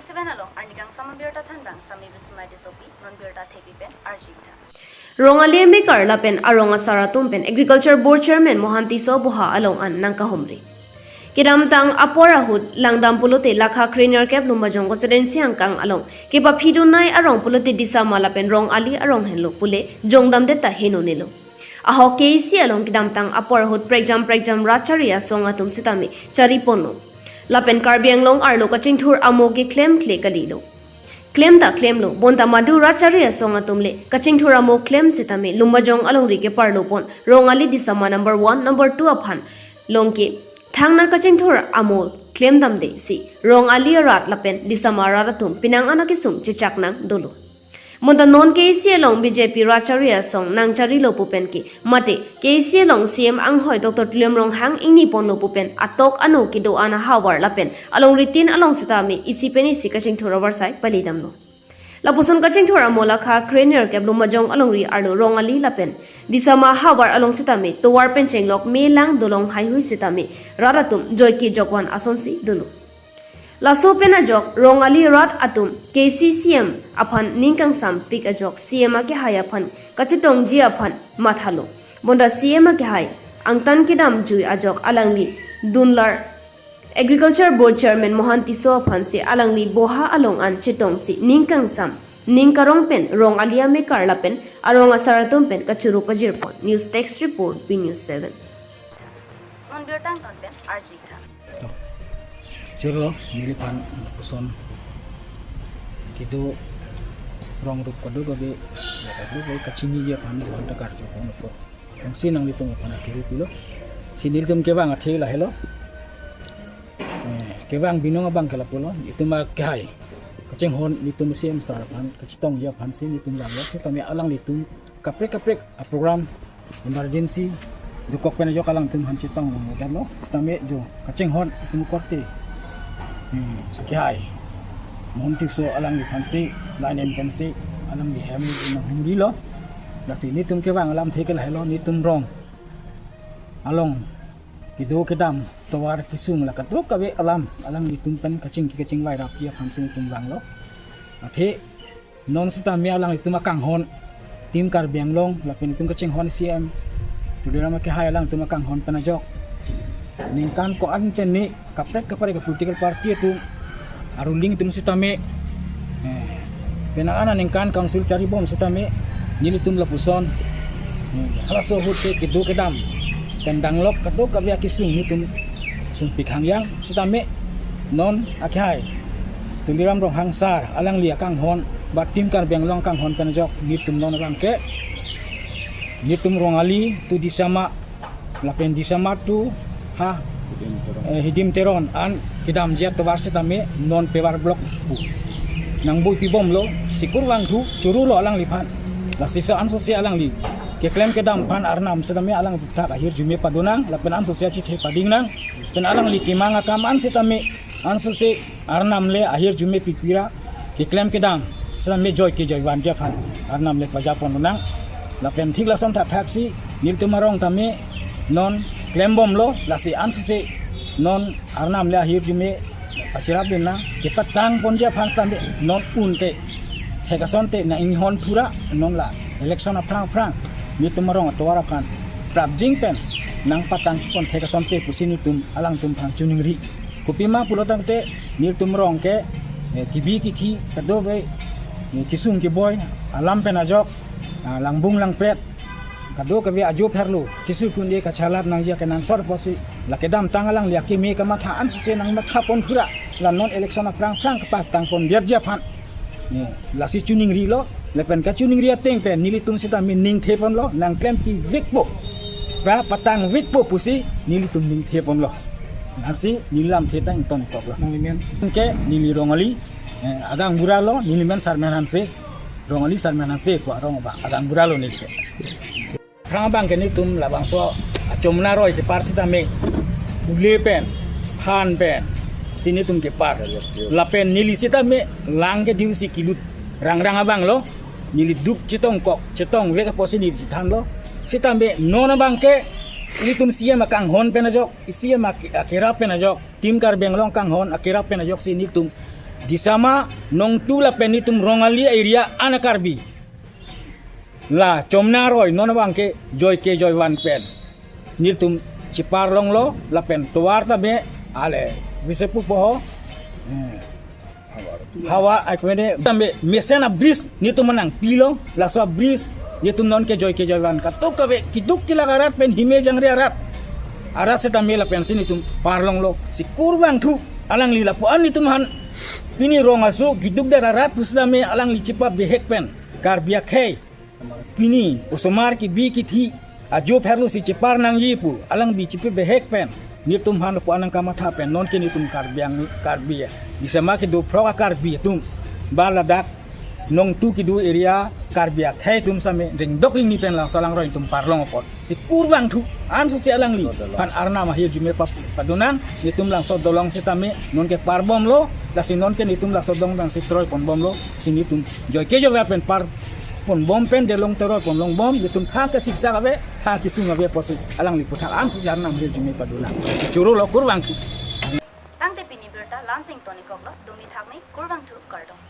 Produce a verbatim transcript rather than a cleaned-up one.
Seven along arni kangsam abirta thanbang Sami Bismai Tissopi, non birta thepi pen arju-ik tha. Rong ali amekar lapen arong asar atum pen Agriculture Board Chairman Mohan Tisso aboha along an nangkahumri. Kedamtang apor ahut langdam pulote lakha krenerkep Lumbajong constituency angkang along kepaphidun-nei arong pulote Disama lapen Rong Ali arong henlo pule jongdamdet ta henonelo. Ahok K A C along kedamtang apor ahut prekjam prekjam rat chari asong atum sitame chariponlo. Lapen Karbi Anglong arlo kachingthur amo keklemkle kalilo. Klem ta klemlo, bonta madu rat chari asong atum le kachingthur amo klem sitame Lumbajong alongri keparlopon Rong Ali Disama number one, number two aphan longke thangnar kachingthur amo klemdamde si Rong Ali arat lapen Disama arat atum penang an akesung chechak nang dolo. Bonta non K A C along B J P rat chari asong nangcharilo pu pen ke mate K A C along C M anghoi Doctor Tuliram Ronghang ingniponlo pu pen atok ano kedo-an ahavar lapen alongritin along sitame isi pen isi kachingthur avarsai palidamlo. Lapuson kachingthur amo lakha krenerkep Lumbajong alongri arlo Rong Ali lapen Disama ahavar along sitame tovar pen chenglok me lang dolong haihui sitame rat atum joike jokvan asonsi dolo. Laso pen ajok Rong Ali rat atum K A C C M aphan ning kangsampik ajok C M akehai aphan kachetongji aphan mathalo. Bonta C M akehai angtan kedamjui ajok alangli dunlar Agriculture Board Chairman Mohan Tisso aphansi alangli boha along an chetongsi ning kangsam ning karong pen Rong Ali amekar lapen arong asar atum pen kachoro pajirpon. News Desk Report, B News seven. Non birta angton pen arju-ik tha. Choro, neliphan puson kedo rong rup kadokave, ya kadokave kachiniji aphan, duhan ta karju pon apot. Ansi nanglitum aphan akiru pilo. Si nelitum kevang athe lahelo. Eh, kevang binong abang ke lapulo. Itum akehai kachinghon nelitum C M sir aphan kachetongji aphansi nelitum vanglo. Sitame alanglitum kaprek kaprek a program emergency dokok pen ajok alangtum aphan chetong lo. Sitame jo kachinghon itum korte. Hmm, akehai Mohan Tisso alangliphansi, lain pensi, alangli hem nanghumrilo. Lasi nelitum kevang alamthe ke lahelo, nelitum rong along kedo kedam tovar kesung la kadokave alam alanglitum pen kachingki kachingvai rapji aphansi nelitum vanglo. Athe non sitame alanglitum akanghon, Team Karbi Anglong lapen itum kachinghon C M Tuliram akehai alangtum akanghon pen ajok ningkan ko-an chenni kaprek kaprek a political party atum a ruling atum sitame, eh, penang an aningkan council charibom sitame nelitum lapuson, eh, halaso ahut ke kedo kedam pen danglok kadokave akesung nelitum sungpik hangyang sitame non akehai Tuliram Ronghang sir alangli akanghon ba Team Karbi Anglong akanghon pen ajok nelitum non abang ke nelitum Rong Ali to Disama lapen Disama to ha, eh, Hidim Teron an kedamji atovar sitame non Pepper Block pu nangbuipibomlo, sikur vangthu chorolo alangliphan. Lasi so ansose alangli keklem kedam aphan arnam sitame alangli thak ahirjume padonang lapen ansose achethe padingnang. Pen alangli kemang akam an sitame ansose arnam le ahirjume pipira keklem kedam sitame joike joivanji aphan arnam le pajapon lonang. Lapen thik lason thakthaksi nelitum arong tame non klembomlo, lasi ansose non arnam le ahirjume pachirap dingnang, kepatangponji aphan sitame non unte thek asonte nanginghon thura non la election aphrang aphrang nelitum arong atovar aphan prapjin pen nangpatangpon thek asonte pusi nelitum alangtum aphan choningri. Kopima pulo tangte nelitum rong ke, eh, kebi kethe kadokave, eh, kesung keboi alam pen ajok, ah, langbung langpret kadokave ajo pherlo kesu kunde kachelat nangji akenangsot apotsi la kedamtang alangli akeme kamatha ansose nangmathapon thura la non election aphrang aphrang kepatangpon biarji aphan. Eh, lasi choningrilo, lapen kachoningri ateng pen nelitum sitame ningtheponlo, nangklempi vikpo, pra patang vikpo pusi nelitum ningtheponlo. Ansi neli lamthe ta ingtonkoklo. Nanglimen? Ke neli Rong Ali, eh, agaonbura lo, nelimen Sarmen Hanse, Rong Ali Sarmen Hanse pu arong abang agaonbura lo neli ke. Aphrang abang ke nelitum labangso achomna roi kepar sitame, ule pen, phan pen si nelitum kepar. Lapen neli sitame lang ke diu si kilut rangrang abang lo, neli duk chetongkok chetongvek apotsi neli chethanlo. Sitame non abang ke nelitum C M akanghon pen ajok, C M ake-, akerap pen ajok, Team Karbi Anglong akanghon akerap pen ajoksi nelitum Disama, Nongtu lapen netum Rongali area ana Karbi. La chomna roi non abang ke joike joivan pen netum chepar longlo lapen tovar tame ale bise pupo ho. Hmm. Havar ai kemene tame mesen a-bridge netum nangpilo, laso a-bridge netum non ke joike joivan katuk kave kiduk kelak arat pen hime jangre arat. Arat setame lapensi netum par longlo, si kurvangthu alangli lapu-an netum aphan pini rong aso kiduk dar arat pusitame alangli chepabehek pen Karbi akhei pini osomar kebi kethe ajo pherlo si chepar nangji pu alangli chepabehek pen netum aphan lapu-an nangkamatha pen non ke netum Karbi ang Karbi disama kedo phrok a-Karbi atum ba ladak Nongtu kedo area Karbi akhei atum same ringdok ringni pen langso alangroi netum par long apot si kurvangthu anso si alangli aphan arnam ahirjume pa- padonang. Netum langso dolong setame non ke parbomlo, lasi non ke netum laso dolong abang si troi ponbomlo, si netum joike joivan pen par ponbom pen delong teroi ponlongbom, netum thang ke siksa ave, thang kesung ave pusi alangli aputhak anso si arnam ahirjume padonang. Si choro lo, kurvangthu. Tangte pini birta la-ansi ingtonikoklo, dumi thakmi, kurvangthu, kardom.